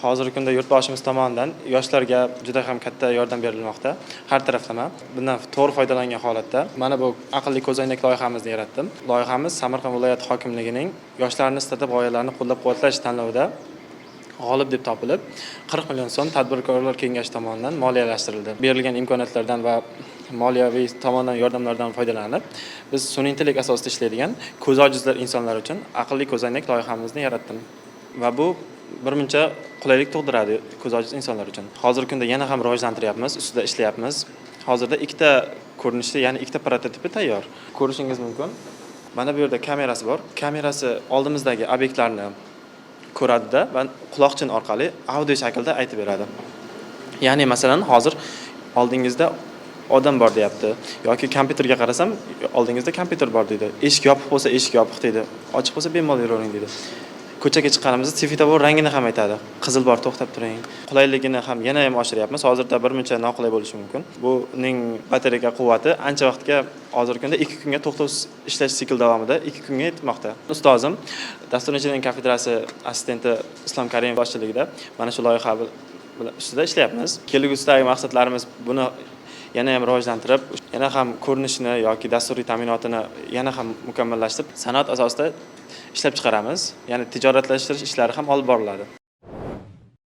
Hozirgi kunda yurtboshimiz tomonidan yoshlarga juda ham katta yordam berilmoqda har taraflama. Bundan to'g'ri foydalangan holatda mana bu aqlli ko'zoynak loyihamizni yaratdim. Loyihamiz Samarqand viloyati hokimligining yoshlarni startap g'oyalarini qo'llab-quvvatlash tanlovida g'olib deb topilib, 40 million so'm tadbirkorlar kengashi tomonidan moliyalashtirildi. Berilgan imkoniyatlardan va moliyaviy tomondan yordamlardan foydalanib, biz sun'iy intellekt asosida ishlaydigan ko'zi ojizlar insonlar uchun aqlli ko'zoynak loyihamizni yaratdim. Va bu birmuncha qulaylik tug'diradi ko'zi ojiz insonlar uchun. Hozirgi kunda yana ham rivojlantiryapmiz, ustida ishlayapmiz. Hozirda ikkita ko'rinishda, ya'ni ikkita prototipi tayyor. Ko'rishingiz mumkin. Mana bu yerda kamerasi bor. Kamerasi oldimizdagi obyektlarni ko'radida va quloqchin orqali audio shaklda aytib beradi. Ya'ni masalan, hozir oldingizda odam bor deyapti yoki kompyuterga qarasam, oldingizda kompyuter bor deydi. Eshik yopiq bo'lsa, eshik yopiq deydi. Ochiq bo'lsa, bemalol yuravering deydi. Ko'chaga chiqqanimizda svetofor rangini ham aytadi. Qizil bor, to'xtab turing. Qulayligini ham yana ham oshiryapmiz. Hozirda birmuncha noqulay bo'lishi mumkin. Buning batareyka quvvati ancha vaqtga, hozirgi kunda 2 kunga, to'xtovsiz ishlash sikl davomida 2 kunga yetmoqda. Ustozim, dastur injiniring kafedrasi assistenti Islom Karimov boshchiligida mana shu loyiha bilan ustida ishlayapmiz. Kelgusidagi maqsadlarimiz buni yana ham rivojlantirib, yana ham ko'rinishini yoki dasturiy ta'minotini yana ham mukammallashtirib, sanoat asosida ishlab chiqaramiz. Ya'ni tijoratlashtirish ishlari ham olib boriladi.